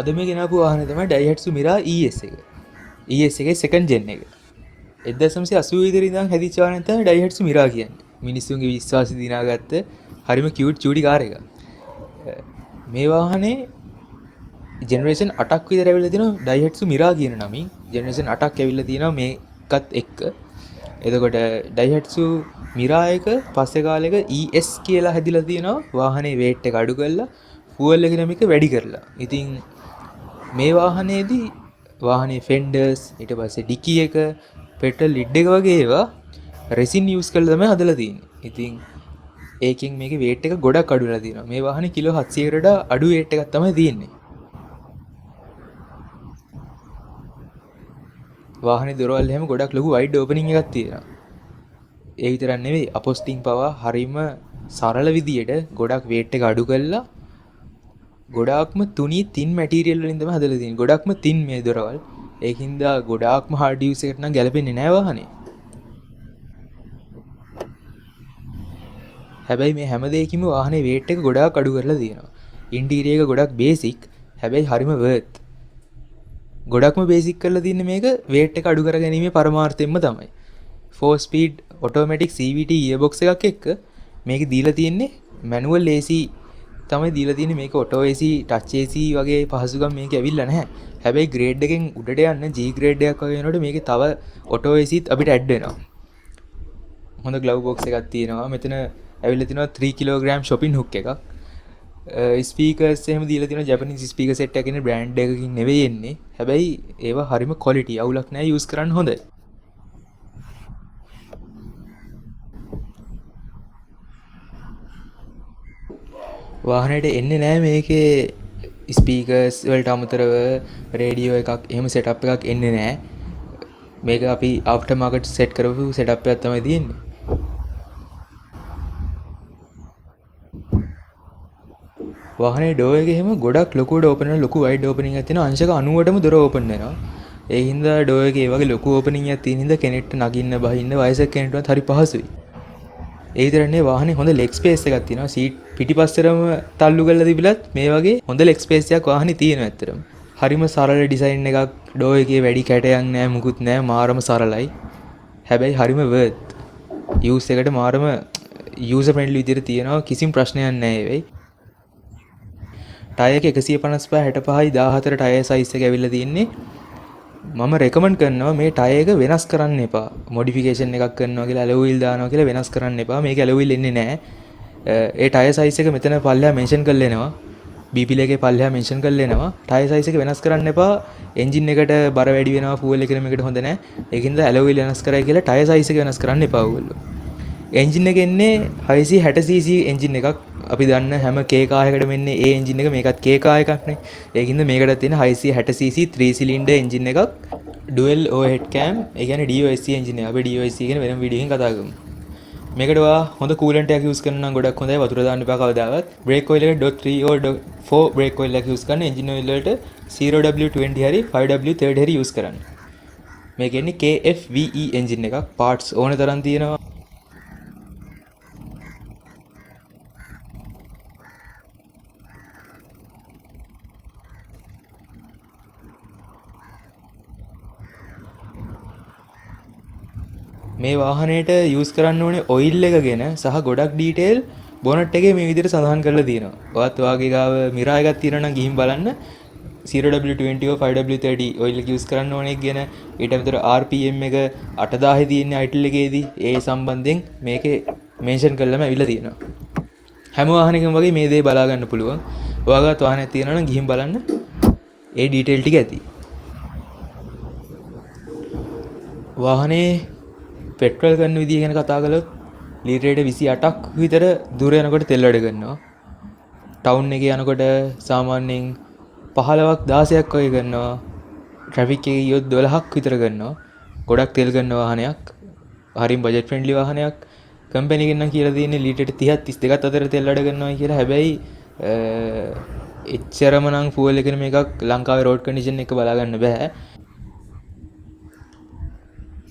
අද මේ ගෙනාපු වාහනේ තමයි Daihatsu Mira ES එක. ES එකේ සෙකන්ඩ් ජෙන් එක. 1980 විතර ඉඳන් හැදිච්ච වාහනයක් තමයි Daihatsu Mira කියන්නේ. මිනිස්සුන්ගේ විශ්වාසය දිනාගත්ත හරිම කියුට් චූටි කාර් එකක්. මේ වාහනේ ජෙනරේෂන් 8ක් විතර ඇවිල්ලා තිනවා Daihatsu Mira කියන නමින්. ජෙනරේෂන් 8ක් ඇවිල්ලා තිනවා මේකත් එක්ක. එතකොට Daihatsu Mira එක පස්සේ කාලෙක ES කියලා හැදිලා තියෙනවා. වාහනේ වේට් එක අඩු කරලා ෆුවල් ඉකොනොමි එක වැඩි කරලා. ඉතින් මේ වාහනේදී වාහනේ ෆෙන්ඩර්ස්, ඊට පස්සේ ඩිකි එක, පෙට්‍රල් ලිඩ් එක වගේ ඒවා රෙසින් යූස් කරලා තමයි හදලා තියෙන්නේ. ඉතින් ඒකෙන් මේකේ වේට් එක ගොඩක් අඩු වෙලා තියෙනවා. මේ වාහනේ කිලෝ 700කට වඩා අඩු වේට් එකක් තමයි තියෙන්නේ. වාහනේ දොරවල් එහෙම ගොඩක් ලොකු වයිඩ් ඕපනින් එකක් තියෙනවා. ඒ විතරක් නෙවෙයි, අපොස්ටිං පවා හරිම සරල විදියට ගොඩක් වේට් එක අඩු කරලා ගොඩාක්ම තුනී තින් මැටීරියල් වලින් තමයි හදලා තියෙන්නේ. ගොඩක්ම තින් මේ දොරවල්. ඒකින්ද ගොඩාක්ම හાર્ඩ් යූස් එකට නම් ගැලපෙන්නේ නෑ වාහනේ. හැබැයි මේ හැම දෙයකින්ම වාහනේ වේට් එක ගොඩාක් අඩු කරලා තියෙනවා. ඉන්ටීරියර් එක ගොඩක් බේසික්, හැබැයි හරිම වර්ත්. ගොඩක්ම බේසික් කරලා තින්නේ මේක වේට් එක අඩු කර ගැනීමේ පරමාර්ථයෙන්ම තමයි. 4 speed automatic CVT gearbox එකක් එක්ක මේක දීලා තියෙන්නේ මැනුවල් AC තමයි දීලා තියෙන්නේ. මේක ඔටෝ AC, touch AC වගේ පහසුකම් මේක ඇවිල්ලා නැහැ. හැබැයි ග්‍රේඩ් එකෙන් උඩට යන්න G grade එකක් වගේ වෙනකොට මේකේ තව ඔටෝ AC ත් අපිට ඇඩ් වෙනවා. හොඳ ග්ලව් බොක්ස් එකක් තියෙනවා. මෙතන ඇවිල්ලා තිනවා 3 කිලෝග්‍රෑම් shopping hook එකක්. ස්පීකර්ස් එහෙම දීලා තියෙනවා. ජපනීස් ස්පීකර් සෙට් එකක් ඉන්නේ, බ්‍රෑන්ඩ් එකකින් නෙවෙයි එන්නේ. හැබැයි ඒවා හරිම ක්වොලිටි, අවුලක් නෑ, යූස් කරන්න හොඳයි. වාහනයට එන්නේ නෑ මේකේ ස්පීකර්ස් වලට අමතරව රේඩියෝ එකක් එහෙම සෙටප් එකක් එන්නේ නෑ. මේක අපි ආෆ්ටර් මාකට් සෙට් කරපු සෙටප් එකක් තමයි තියෙන්නේ. වාහනේ ඩෝර් එක එහෙම ගොඩක් ලොකුවට ඕපන් වෙනවා, ලොකු වයිඩ් ඕපනින් එකක් තියෙනවා. අංශක 90ටම දොර ඕපන් වෙනවා. ඒ හින්දා ඩෝර් එකේ ඒ වගේ ලොකු ඕපනින් එකක් තියෙන හින්දා කෙනෙක්ට නගින්න බහින්න වයසක කෙනෙක්ටවත් හරි පහසුයි. ඒ විතරක් නෙවෙයි, වාහනේ හොඳ ලෙග් ස්පේස් එකක් තියෙනවා. සීට් පිටිපස්සටම තල්ලු කරලා තිබිලත් මේ වගේ හොඳ ලෙග් ස්පේස් එකක් වාහනේ තියෙනවා ඇත්තටම. හරිම සරල ඩිසයින් එකක්. ඩෝර් එකේ වැඩි කැටයක් නෑ, මුකුත් නෑ, මාරම සරලයි. හැබැයි හරිම වර්ත්. යූස් එකට මාරම යූසර් ෆ්‍රෙන්ඩ්ලි විදිහට තියෙනවා, කිසිම ප්‍රශ්නයක් නෑ ඒ වෙයි. ටයර් එක 155 65යි 14 ටයර් සයිස් එක ඇවිල්ලා තියෙන්නේ. මම රෙකමන්ඩ් කරනවා මේ ටයර් එක වෙනස් කරන්න එපා. මොඩිෆිකේෂන් එකක් කරනවා කියලා ඇලෝ වීල් දානවා කියලා වෙනස් කරන්න එපා. මේක ඇලෝ වීල් එන්නේ නෑ. ඒ ටයර් සයිස් එක මෙතන පල්ලෙහා මෙන්ෂන් කරලා එනවා. BPL එකේ පල්ලෙහා මෙන්ෂන් කරලා එනවා. ටයර් සයිස් එක වෙනස් කරන්න එපා. එන්ජින් එකට බර වැඩි වෙනවා, ෆුවල් ඉකොනොමි එකට හොඳ නෑ. ඒකින්ද ඇලෝ වීල් වෙනස් කරයි කියලා ටයර් සයිස් එක වෙනස් කරන්න එපා ඔයගොල්ලෝ. එන්ජින් එක එන්නේ 660 cc engine එකක්. අපි දන්න හැම K car එකකටම එන්නේ ඒ එන්ජින් එක. මේකත් K car එකක් නේ. ඒකින්ද මේකටත් තියෙන 660 cc 3 cylinder engine එකක්. ඩුවල් ඕවර්හෙඩ් කෑම්, ඒ කියන්නේ DOSC engine එක. අපි DOSC ගැන වෙනම වීඩියෝ එකකින් කතා කරමු. මේකට ඔයා හොඳ කූලන්ට් එකක් යූස් කරනවා නම් ගොඩක් හොඳයි. වතුර දාන්න එපා කවදාවත්. බ්‍රේක් ඔයිල් එකට .3 or .4 break oil එකක් යූස් කරන්න. එන්ජින් ඔයිල් වලට 0W20 හරි 5W30 හරි යූස් කරන්න. මේක එන්නේ KFVE engine එකක්. පාර්ට්ස් ඕන තරම් තියෙනවා. මේ වාහනේට යූස් කරන්න ඕනේ ඔයිල් එක ගැන සහ ගොඩක් ඩීටේල් බොනට් එකේ මේ විදිහට සඳහන් කරලා තියෙනවා. ඔයත් ඔයාගේ ගාව මිරා එකක් තියෙනවා නම් ගිහින් බලන්න. 0W20 or 5W30 oil එක යූස් කරන්න ඕනේ එක ගැන, ඊට අමතරව RPM එක 8000 තියෙන අයිටල් එකේදී ඒ සම්බන්ධයෙන් මේකේ මෙන්ෂන් කරලම ඇවිල්ලා තියෙනවා. හැම වාහනයකම වගේ මේ දේ බලා ගන්න පුළුවන්. ඔයාගාවත් වාහනයක් තියෙනවා නම් ගිහින් බලන්න. ඒ ඩීටේල් ටික ඇති. වාහනේ පෙට්‍රල් කරන විදිය ගැන කතා කළොත් ලීටරයට 28ක් විතර දුර යනකොට තෙල් වැඩ කරනවා. ටවුන් එකේ යනකොට සාමාන්‍යයෙන් 15ක් 16ක් වගේ කරනවා. ට්‍රැෆික් එකේ ගියොත් 12ක් විතර කරනවා. ගොඩක් තෙල් කරන වාහනයක්. හරිම බජට් ෆ්‍රෙන්ඩ්ලි වාහනයක්. කම්පැනි එකෙන් නම් කියලා තියෙන්නේ ලීටරයට 30ක් 32ක් අතර තෙල් වැඩ කරනවා කියලා. හැබැයි එච්චරම නම් ෆුවල් ඉකොනොමි එකක් ලංකාවේ රෝඩ් කන්ඩිෂන් එක බලා ගන්න බෑ.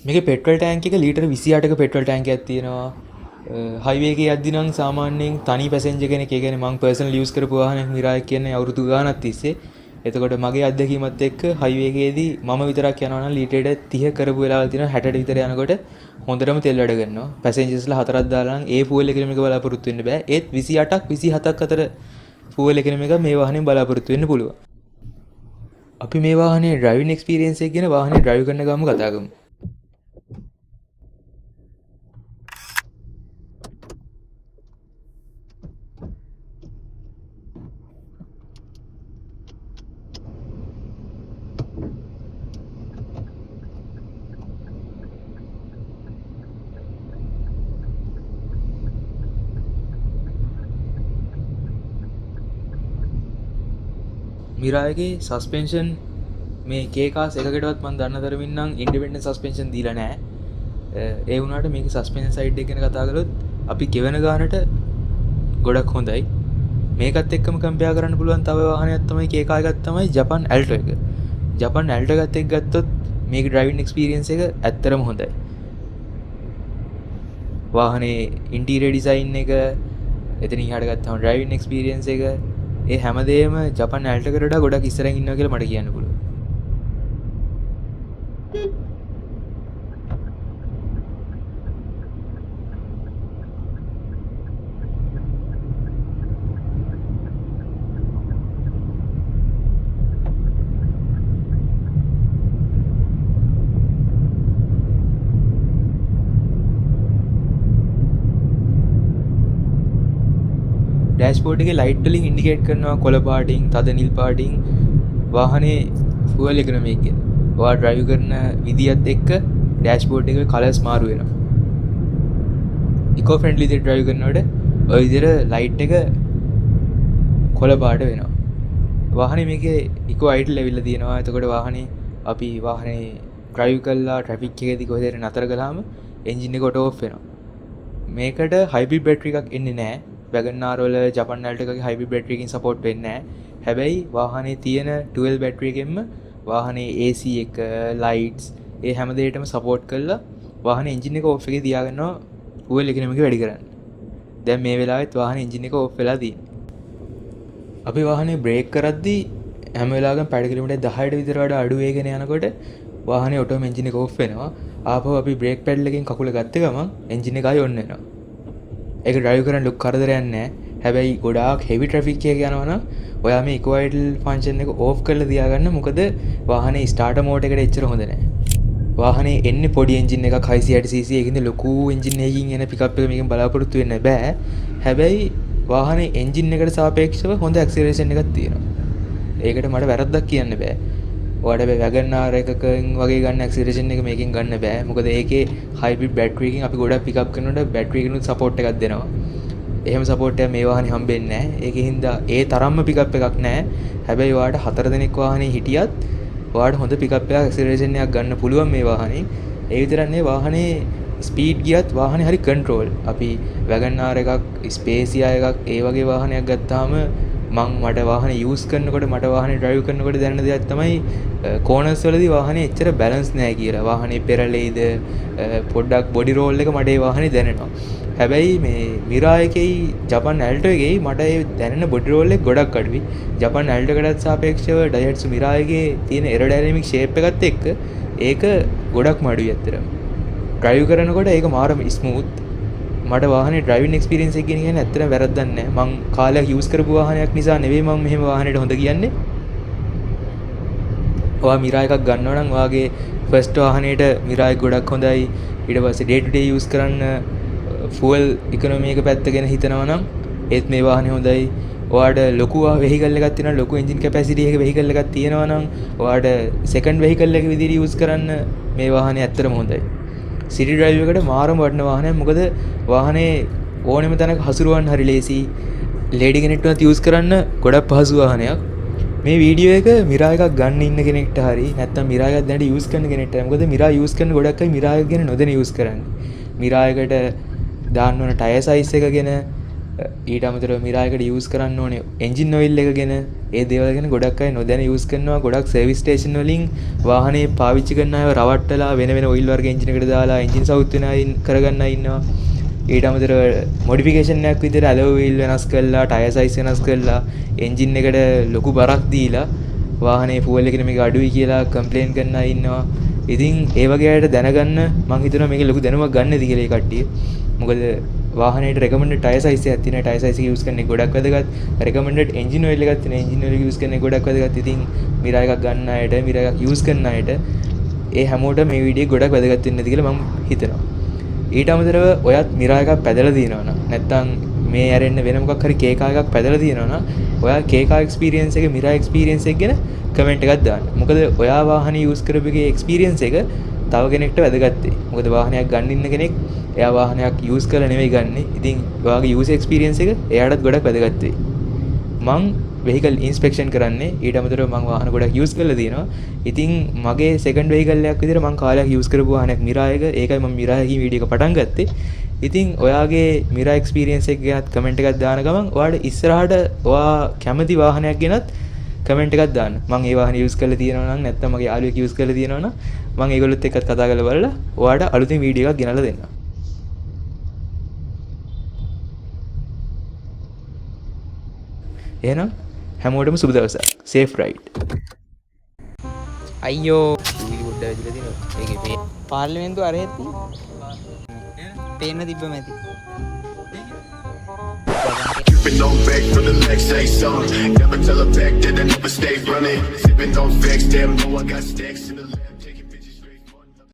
මේකේ පෙට්‍රල් ටැංක් එක ලීටර් 28ක පෙට්‍රල් ටැංක් එකක් තියෙනවා. හයිවේ එකේ යද්දි නම් සාමාන්‍යයෙන් තනි පැසෙන්ජර් කෙනෙක්, ඒ කියන්නේ මං පර්සනල් යූස් කරපු වාහනයක් මිරා එක කියන්නේ අවුරුදු ගාණක් තිස්සේ එතකොට මගේ අත්දැකීමත් එක්ක හයිවේ එකේදී මම විතරක් යනවා නම් ලීටරයට 30 කරපු වෙලාවල් තියෙනවා. 60ට විතර යනකොට හොඳටම තෙල් වැඩ කරනවා. පැසෙන්ජර්ස්ලා හතරක් දාලා නම් ඒ ෆුවල් ඉකොනොමි එක බලාපොරොත්තු වෙන්න බෑ. ඒත් 28ක් 27ක් අතර ෆුවල් ඉකොනොමි එක මේ වාහනේන් බලාපොරොත්තු වෙන්න පුළුවන්. අපි මේ වාහනේ ඩ්‍රයිවිං එක්ස්පීරියන්ස් එක ගැන වාහනේ ඩ්‍රයිව් කරන ගමන් කතා කරමු. මිරා එකේ සස්පෙන්ෂන් මේ කේ කාස් එකකටවත් මම දන්න තරමින් නම් ඉන්ඩිපෙන්ඩන්ට් සස්පෙන්ෂන් දීලා නෑ. ඒ වුණාට මේකේ සස්පෙන්ෂන් සයිඩ් එක ගැන කතා කළොත් අපි ගෙවන ගානට ගොඩක් හොඳයි. මේකත් එක්කම කම්පෙයාර් කරන්න පුළුවන් තව වාහනයක් තමයි කේ කාර් එකක් තමයි ජපන් ඇල්ටෝ එක. ජපන් ඇල්ටෝ එකත් එක්ක ගත්තොත් මේකේ ඩ්‍රයිවිං එක්ස්පීරියන්ස් එක ඇත්තටම හොඳයි. වාහනේ ඉන්ටීරියර් ඩිසයින් එක, එතනින් එහාට ගත්තම ඩ්‍රයිවිං එක්ස්පීරියන්ස් එක, ඒ හැමදේම ජපන් ඇල්ටෝ එකට වඩා ගොඩක් ඉස්සරහින් ඉන්නවා කියලා මට කියන්න පුළුවන්. ඩෑෂ්බෝඩ් එකේ ලයිට් වලින් ඉන්ඩිකේට් කරනවා කොළ පාටින්, තද නිල් පාටින් වාහනේ ෆුවල් ඉකොනොමි එක ගැන. ඔයා ඩ්‍රයිව් කරන විදියත් එක්ක ඩෑෂ්බෝඩ් එකේ කලර්ස් මාරු වෙනවා. ඉකෝ ෆ්‍රෙන්ඩ්ලි විදියට ඩ්‍රයිව් කරනකොට ඔය විදියට ලයිට් එක කොළ පාට වෙනවා. වාහනේ මේකේ ඉකෝ අයිඩල් ඇවිල්ලා තියෙනවා. එතකොට වාහනේ අපි වාහනේ ඩ්‍රයිව් කරලා ට්‍රැෆික් එකේදී කොහෙද හරි නතර කළාම එන්ජින් එක ඔටෝ ඔෆ් වෙනවා. මේකට හයිබ්‍රිඩ් බැටරි එකක් එන්නේ නෑ. වැගන් ආර් වල ජපන් ඇල්ටෝ එකගේ හයිබ්‍රිඩ් බැටරි එකකින් සපෝට් වෙන්නේ නෑ. හැබැයි වාහනේ තියෙන 12 බැටරි එකෙන්ම වාහනේ AC එක, ලයිට්ස් ඒ හැම දෙයකටම සපෝට් කරලා වාහනේ එන්ජින් එක ඔෆ් එකේ තියාගන්නවා ෆුවල් ඉකොනොමි එක වැඩි කරන්න. දැන් මේ වෙලාවෙත් වාහනේ එන්ජින් එක ඔෆ් වෙලා තියෙන්නේ. අපි වාහනේ බ්‍රේක් කරද්දී හැම වෙලාවකම පැය කිලෝමීටර් 10ට විතර වඩා අඩු වේගෙන යනකොට වාහනේ ඔටෝම එන්ජින් එක ඔෆ් වෙනවා. ආපහු අපි බ්‍රේක් පැඩල් එකෙන් කකුල ගත්ත ගමන් එන්ජින් එක ආයෙ ඔන් වෙනවා. ඒක ඩ්‍රයිව් කරන්න ලොකු කරදරයක් නෑ. හැබැයි ගොඩාක් හෙවි ට්‍රැෆික් එකක යනවා නම් ඔයා මේ ඉකෝ අයිඩල් ෆන්ක්ෂන් එක ඕෆ් කරලා තියාගන්න. මොකද වාහනේ ස්ටාර්ටර් මෝටර් එකට එච්චර හොඳ නෑ. වාහනේ එන්නේ පොඩි එන්ජින් එකක් හයසිය හැට cc එකකින්ද ලොකු එන්ජින් එකකින් එන පිකප් එක මේකෙන් බලාපොරොත්තු වෙන්න බෑ. හැබැයි වාහනේ එන්ජින් එකට සාපේක්ෂව හොඳ ඇක්සලරේෂන් එකක් තියෙනවා. ඒකට මට වැරද්දක් කියන්න බෑ. ඔයාලට හැබැයි වැගන් ආර් එකකින් වගේ ගන්න ඇක්සලරේෂන් එක මේකෙන් ගන්න බෑ. මොකද ඒකේ හයිබ්‍රිඩ් බැටරි එකකින් අපි ගොඩක් පිකප් කරනකොට බැටරි එකකිනුත් සපෝට් එකක් දෙනවා. එහෙම සපෝට් එකක් මේ වාහනේ හම්බෙන්නේ නෑ. ඒකෙන් හින්දා ඒ තරම්ම පිකප් එකක් නෑ. හැබැයි ඔයාලට 4 දෙනෙක් වාහනේ හිටියත් ඔයාලට හොඳ පිකප් එකක් ඇක්සලරේෂන් එකක් ගන්න පුළුවන් මේ වාහනේ. ඒ විතරක් නෙවෙයි වාහනේ ස්පීඩ් ගියත් වාහනේ හරි කන්ට්‍රෝල්. අපි වැගන් ආර් එකක්, ස්පේසියා එකක් ඒ වගේ වාහනයක් ගත්තාම මට වාහනේ යූස් කරනකොට මට වාහනේ ඩ්‍රයිව් කරනකොට දැනෙන දෙයක් තමයි කෝනර්ස් වලදී වාහනේ එච්චර බැලන්ස් නෑ කියලා. වාහනේ පෙරලෙයිද, පොඩ්ඩක් බොඩි රෝල් එක මට ඒ වාහනේ දැනෙනවා. හැබැයි මේ මිරා එකේයි ජපන් ඇල්ටෝ එකේයි මට ඒ දැනෙන බොඩි රෝල් එක ගොඩක් අඩුයි. ජපන් ඇල්ටෝ එකටත් සාපේක්ෂව ඩයිහට්සු මිරා එකේ තියෙන එරෝඩයිනමික් ෂේප් එකත් එක්ක ඒක ගොඩක්ම අඩුයි ඇත්තටම. ඩ්‍රයිව් කරනකොට ඒක මාරම ස්මූත්. මට වාහනේ ඩ්‍රයිවිං එක්ස්පීරියන්ස් එක ගැන කියන්න ඇත්තටම වැරද්දක් නෑ. මං කාලයක් යූස් කරපු වාහනයක් නිසා නෙවෙයි මං මෙහෙම වාහනේට හොඳ කියන්නේ. ඔයා මිරා එකක් ගන්නවා නම් ඔයාගේ ෆස්ට් වාහනේට මිරා එක ගොඩක් හොඳයි. ඊට පස්සේ ඩේ ටු ඩේ යූස් කරන්න ෆුවල් ඉකොනොමි එක පැත්ත ගැන හිතනවා නම් ඒත් මේ වාහනේ හොඳයි. ඔයාට ලොකු වෙහිකල් එකක් තියෙනවා, ලොකු එන්ජින් කැපැසිටි එකක වෙහිකල් එකක් තියෙනවා නම් ඔයාට සෙකන්ඩ් වෙහිකල් එක විදිහට යූස් කරන්න මේ වාහනේ ඇත්තටම හොඳයි. සිටි ඩ්‍රයිව් එකට මාරම වටින වාහනයක්. මොකද වාහනේ ඕනෙම තැනක හසුරුවන්න හරි ලේසි. ලේඩි කෙනෙක්ට උනත් යූස් කරන්න ගොඩක් පහසු වාහනයක්. මේ වීඩියෝ එක මිරා එකක් ගන්න ඉන්න කෙනෙක්ට හරි නැත්නම් මිරා එකක් දැනට යූස් කරන කෙනෙක්ට හරි. මොකද මිරා යූස් කරන ගොඩක් අය මිරා එක ගැන නොදැන යූස් කරන්නේ. මිරා එකට දාන්න ඕන ටයර් සයිස් එක ගැන, ඊට අමතරව මිරා එකට යූස් කරන්න ඕනේ එන්ජින් ඔයිල් එක ගැන, ඒ දේවල් ගැන ගොඩක් අය නොදැන යූස් කරනවා. ගොඩක් සර්විස් ස්ටේෂන් වලින් වාහනේ පාවිච්චි කරන අයව රවට්ටලා වෙන වෙන ඔයිල් වර්ග එන්ජින් එකට දාලා එන්ජින් සවුත් වෙන අය කරගන්න අය ඉන්නවා. ඊට අමතරව මොඩිෆිකේෂන් එකක් විදිහට ඇලෝ වීල් වෙනස් කරලා, ටයර් සයිස් වෙනස් කරලා, එන්ජින් එකට ලොකු බරක් දීලා වාහනේ ෆුවල් එක මේක අඩුයි කියලා කම්ප්ලේන් කරන අය ඉන්නවා. ඉතින් ඒ වගේ අයට දැනගන්න මං හිතනවා මේකේ ලොකු දැනුමක් ගන්න ඇති කියලා ඒ කට්ටිය. මොකද වාහනේට රෙකමන්ඩඩ් ටයර් සයිස් එකක් තියෙනවා. ටයර් සයිස් එක යූස් කරන එක ගොඩක් වැදගත්. රෙකමන්ඩඩ් එන්ජින් ඔයිල් එකක් තියෙනවා. එන්ජින් ඔයිල් එක යූස් කරන එක ගොඩක් වැදගත්. ඉතින් මිරා එකක් ගන්න අයට, මිරා එකක් යූස් කරන අයට ඒ හැමෝටම මේ වීඩියෝ ගොඩක් වැදගත් වෙන්න ඇති කියලා මම හිතනවා. ඊට අමතරව ඔයත් මිරා එකක් පැදලා තියෙනවා නම්, නැත්නම් මේ ඇරෙන්න වෙන මොකක් හරි කේ කාර් එකක් පැදලා තියෙනවා නම්, ඔයා කේ කාර් එක්ස්පීරියන්ස් එක, මිරා එක්ස්පීරියන්ස් එක ගැන කමෙන්ට් එකක් දාන්න. මොකද ඔයා වාහනේ යූස් කරපු එකේ එක්ස්පීරියන්ස් එක තව කෙනෙක්ට වැදගත් වෙයි. මොකද වාහනයක් ගන්න ඉන්න කෙනෙක් එයා වාහනයක් යූස් කරලා නෙවෙයි ගන්නෙ. ඉතින් ඔයාගේ යූස් එක්ස්පීරියන්ස් එක එයාටත් ගොඩක් වැදගත් වෙයි. මං වෙහිකල් ඉන්ස්පෙක්ෂන් කරන්නේ. ඊට අමතරව මං වාහන ගොඩක් යූස් කරලා තියෙනවා. ඉතින් මගේ සෙකන්ඩ් වෙහිකල් එකක් විදිහට මං කාලයක් යූස් කරපු වාහනයක් මිරා එක. ඒකයි මං මිරා එකකින් වීඩියෝ එක පටන් ගත්තේ. ඉතින් ඔයාගේ මිරා එක්ස්පීරියන්ස් එක ගැනත් කමෙන්ට් එකක් දාන ගමන් ඔයාට ඉස්සරහට ඔයා කැමති වාහනයක් ගැනත් කමෙන්ට් එකක් දාන්න. මං ඒ වාහනේ යූස් කරලා තියෙනවා නම්, නැත්නම් මගේ යාළුවෙක් යූස් කරලා තියෙනවා නම්, මං ඒගොල්ලොත් එක්කත් කතා කරලා බලලා ඔයාට අලුතින් වීඩියෝ එකක් ගෙනල්ලා දෙන්නම්. එහෙනම් හැමෝටම සුබ දවසක්. Safe ride. අයියෝ, දූවිලි පොඩ්ඩක් ඇවිදලා තිනවා. ඒකේ මේ පාර්ලිමේන්තුව අරහෙත් පේන්න තිබ්බම ඇති. Keeping on back for the next say something. Never tell a fact that I never stay running. Sipping on facts, damn, know I got stacks in the lab. Taking